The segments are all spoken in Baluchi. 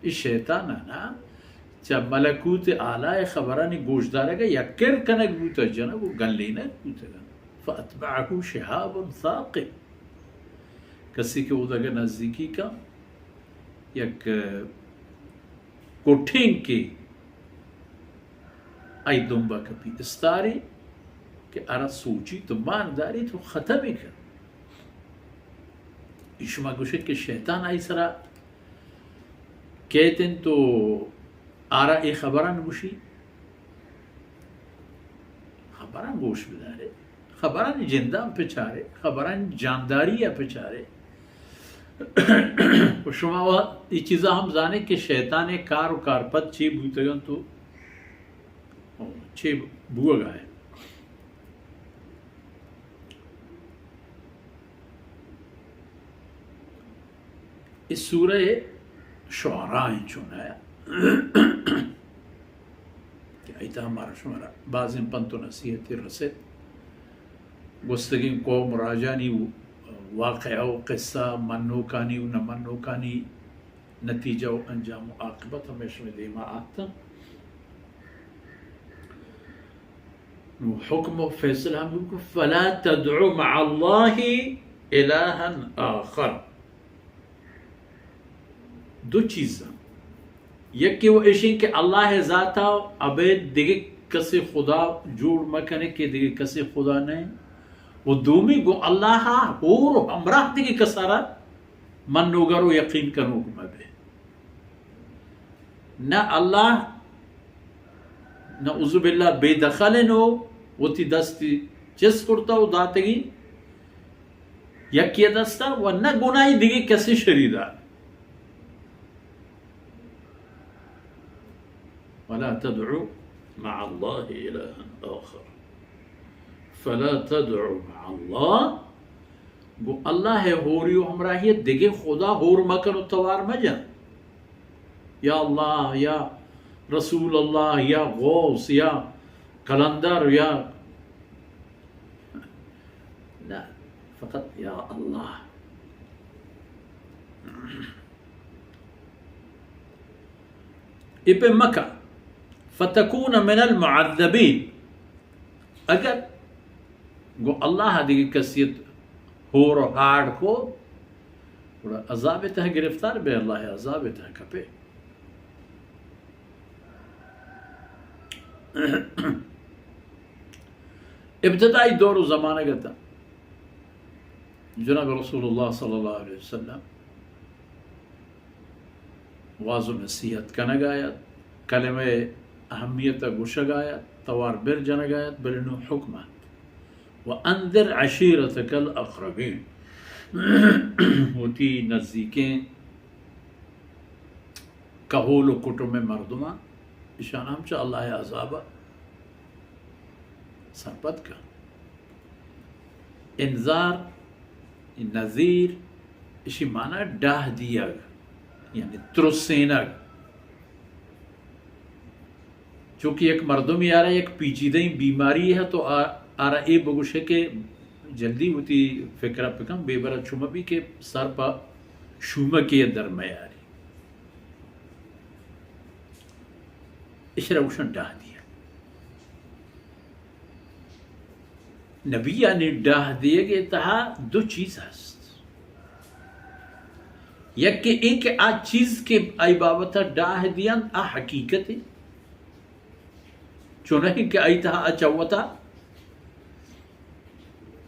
اے شیطان ءَ نا چہ ملکوت اعلی ءِ خبرانی گوشدارگ ءَ یک کر کنگ بوتگ، جنگ ءُ گلینگ بوتگ۔ فاتبعه شهاب ثاقب۔ کسی کہ اودگہ نزیکی کن، یک کٹینکے آئی دمبا کپی، استاری کہ آرا سوچی تو مان داری تو ختمی کن۔ شما گوشے کہ شیطان آئی سرا کیت انت تو آرا اے خبران گوشی، خبران گوش بدارے، خبران جندان پچارے، خبران جانداری پچارے۔ و شما وا اے چیزا ہم زانے کہ شیطان کار و کارپد چی بوتگن تو چی بوگا ہے۔ اے سورہ شعراء انچون آیا کہ آئی تہا مارا شمارا بازیں پنت و نصیحتے رسیت۔ گوستگیں قوم راجانی واقعہ و قصہ، منوکانی و نہ منوکانی نتیجہ و انجام و عاقبت ہمیں شمے دیما آتن۔ نو حکم و فیصلہ ہم بکن، فلا تدع مع اللہ الہا آخر۔ دو چیزاں، یکے و اشیں کہ اللہ ذاتا ابید دگہ کسے خدا جوڑ مکنے کہ دگہ کسے خدا نہیں، و دومی گو اللہ ہور و ہمراہ دگہ کسارا منوگر و یقین کنوک مبے۔ نہ اللہ، نعوذ باللہ، بے دخل نو وتی دستی چست کرتا و داتگی یکی دستا و نہ گناہی دگہ کسی شریدار۔ ولا تدعوا مع الله إلها آخر۔ فلا تدعوا مع الله، گو اللہ ء ہوری و ہمراہی ء دگہ خدا ہور مکن و توار مجن۔ یا اللہ، یا رسول اللہ، یا غوث، یا قلندر، یا نہ، فقط یا اللہ۔ اے پہ مکہ، فتکون من المعذبین، اگر گو اللہ دگہ کسیت ہور و ہاڑ کو، گڑا عذاب تہ گرفتار بے، اللہ عذاب تہ کپے۔ ابتدائی دور و زمانگ ء تہ جناب رسول اللہ صلی اللہ علیہ وسلم واز و نصیحت کنگ آیت، کلمہ اہمیت ء گوشگ آیت، توار بر جنگ آیت، بلے نوں حکم ات، وانذر عشیرتک الاقربین، وتی نزیکیں کہول و کٹم ء مردماں، اشان ہم چہ اللہ ء عذاب ء سرپد کن۔ انذار، نذیر، اشی معنی ڈاہ دیگ، یعنی ترسینگ۔ چونکہ یک مردمی آرا یک پیچیدہ بیماری ہے تو آ-، آرا اے بگوشے کہ جلدی وتی فکرہ پکن، بے برا چو مبی کہ سر پہ شومکے در میاری۔ اشرا گوشن ڈاہ دیگ۔ نبیانی ڈاہ دیگ ء تہا دو چیز ہست۔ یک کہ اے کہ آ چیز کہ آئی بابت ء ڈاہ دیان آ حقیقت ہے۔ چونہ کہ آئی تہا آ چوتا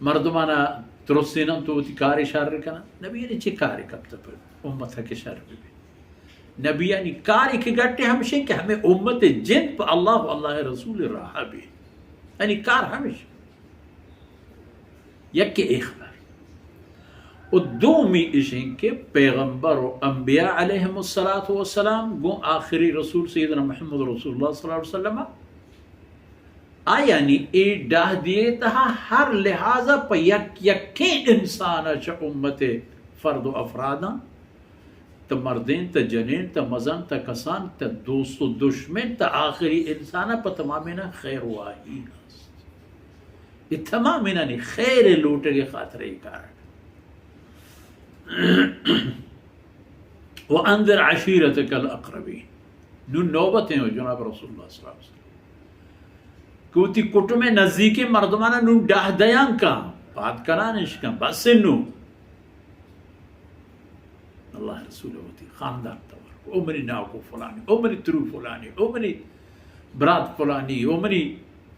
مردمانا ترسینن تو وتی کارے شر کنن۔ نبیانی چے کارے کپتہ پر امت کہ شر بہ بی؟ نبیانی کارے کہ گٹے ہمشیں کہ ہمیں امت جند پہ اللہ و اللہ رسول راہ بی۔ یعنی کار ہمش۔ یک کہ اے خبر۔ و دومی اشیں کہ پیغمبر و انبیاء علیہم الصلاۃ والسلام گوں آخری رسول سیدنا محمد رسول اللہ صلی اللہ علیہ وسلم آیانی اے ڈاہ دیگ ء تہا ہر لحاظ ء پہ یک یکیں انسان ء چہ امت ء فرد و افراداں، تہ مردین، تہ جنین، تہ مزن، تہ کسان، تہ دوست و دشمن، تہ آخری انسان ء پہ تمامیناں خیر واہی ہست۔ اے تمامینانی خیر ء لوٹگ ء خاطر ء اے کار۔ وانذر عشیرتک الاقربین۔ نون نوبت ہیں جناب رسول اللہ صلی اللہ علیہ وسلم کہ وتی کٹم نزدیکیں مردمانا نون ڈاہ دیان کن، پاد کنانش کن، بس نو۔ اللہ رسول وتی خاندان تبر کو، او منی ناکو فلانی، او منی ترو فلانی، او منی برات فلانی، او منی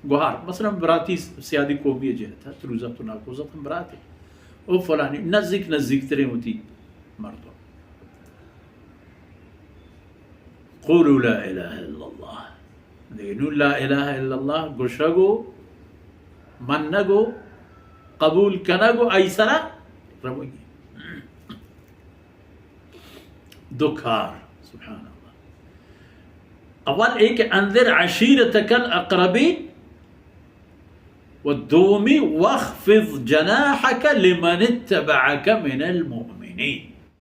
گوہار۔ مثلاً براتی سیادی قومی جہتا، تروزت و ناکوزت ہم براتے۔ او فلانی، نزدیک نزدیک تریں وتی مردم۔ قولوا لا الہ الا اللہ۔ دگہ نوں لا الہ الا اللہ گوشگ و منگ و قبول کنگ و آئی سرا روگی۔ دو کار، سبحان اللہ۔ اول ایک انذر عشیرتک الاقربین و دومی واخفض جناحک لمن اتبعک من المؤمنین۔